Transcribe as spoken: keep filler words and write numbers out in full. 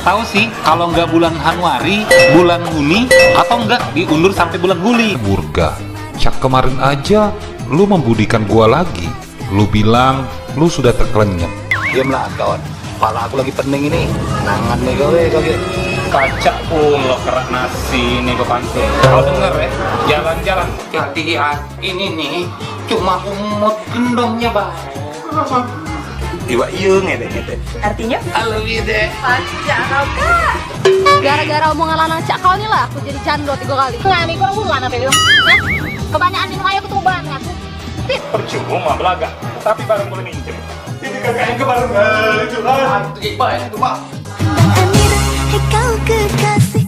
Tahu sih, kalau nggak bulan Januari, bulan Juni, atau nggak diundur sampai bulan Juli. Burga, cak kemarin aja lu membudikan gua lagi. Lu bilang lu sudah terkelenyap. Diamlah, kawan. Kepala aku lagi pening ini. Nangan nih gawe, gawe. Kacak pulo kerak nasi ini ke pantun. Kau denger ya, jalan-jalan. Jadi, ah, ini nih cuma umut gendongnya, Bang. Iwak iya ngedek-ngedek. Artinya? I love you, Dek. Pacak kau, Kak. Gara-gara omongan lanang cak kau ni lah, aku jadi jando tiga kali. Nah, ni kurang bulan apa itu? Hah? Kebanyakan minum air ketuban aku. Percuma belagak, tapi barang boleh minjem. Ini kakak yang kemarin, eh, itu kan. Itu Iqbal itu, Bang. Bang Amir, hei kau kekasih,